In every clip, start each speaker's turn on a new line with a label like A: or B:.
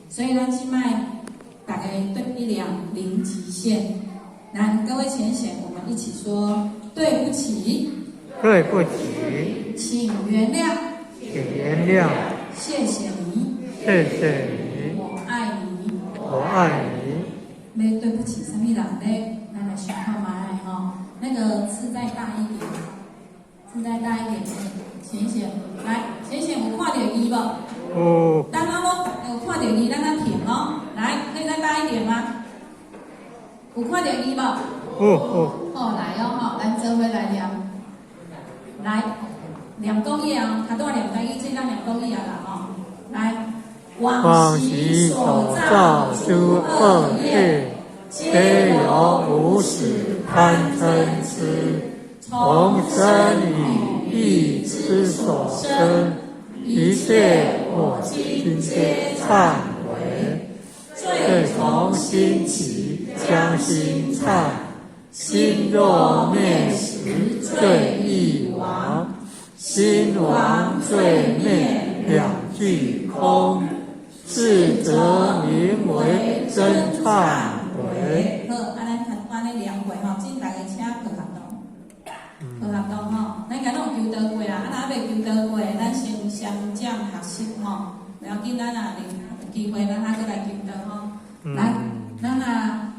A: 所以咱這擺大家對一兩零極限，來各位淺顯，我們一起說對不起，
B: 對不起，
A: 請原諒，
B: 請原諒，
A: 謝謝你，
B: 謝謝你，
A: 我愛你，
B: 我愛你。
A: 欲對不起啥物人咧？咱來想看覓吼，那個字再大一點，字再大一點，淺顯，來，淺顯有看著字無？
B: 有。
A: 等下我有看著字，咱來停哦。來，可以再大一點嗎？有看著字無？
B: 有有。
A: 好，來哦，吼，咱做伙來念，來，念國語啊，較拄念台語，這咱念國語啊啦吼。來，
B: 往昔所造諸惡業，皆由無始貪嗔癡，從身語意之所生，一切我今皆懺悔。罪從心起，將心懺，心若滅時，罪亦亡。心亡罪滅兩俱空，是則名為真懺悔。
A: 好，啊，咱按呢念過吼，請大家請配合動，配合動吼。咱敢攏有求道過啊，啊，若猶未求道過，咱先雙掌合十吼，袂要緊，咱若有機會，咱還閣來求道吼。來，咱啊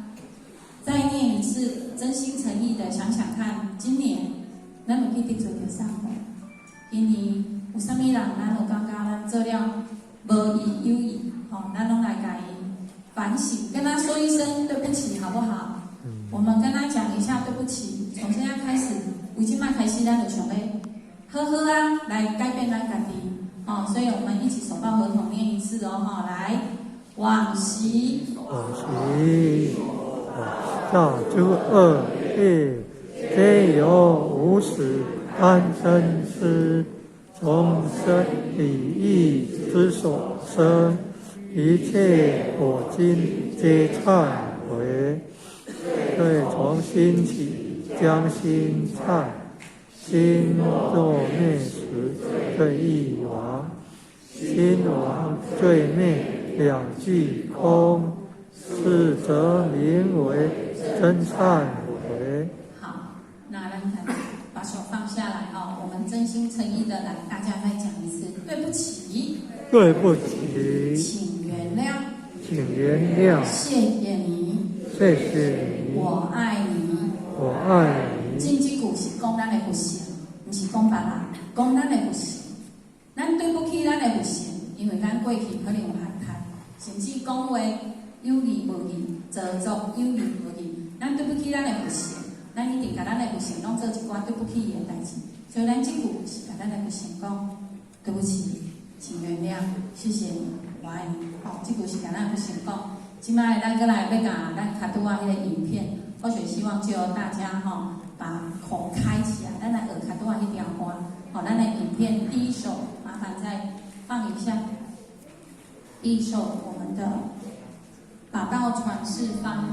A: 再念一次，真心誠意的想想看，今年咱有去得罪著啥無？今年有啥物人，咱有感覺咱做了無義有義，吼，咱攏來共伊反省，跟他說一聲對不起，好不好？我們跟他講一下對不起，從現在開始，為這擺開始，咱就想欲好好啊，來改變咱家己，哦，所以我們一起手抱合同念一次哦，哈，來，往昔，
B: 往昔造諸惡業，皆由無始貪嗔癡，從身語意之所生，一切我今皆懺悔。罪從心起，將心懺，心若滅時，罪亦亡。心亡罪滅兩俱空，是則名為真懺悔。
A: 好，那咱看，把手放下來哦，我們真心誠意的來，大家再講一次，對不起，
B: 對不起，
A: 請原諒，
B: 請原諒，
A: 謝謝你，
B: 謝謝你，
A: 我愛你，
B: 我愛你。
A: 這句是講咱的佛性，毋是講別人，講咱的佛性。咱對不起咱的佛性，因為咱過去可能有害他，甚至講話有義無義，造作有義無義。咱對不起咱的佛性，咱一定共咱的佛性攏做一寡對不起的代誌。所以咱這句是共咱的佛性講對不起，請原諒，謝謝你，我愛你。哦，這句是共咱佛性講。這擺咱閣來欲共咱較拄仔彼个影片，我就希望藉由大家吼，把口開起來，咱來學較拄仔彼條歌。好，咱的影片第一首，麻煩再放一下。第一首我們的《法道傳世方》。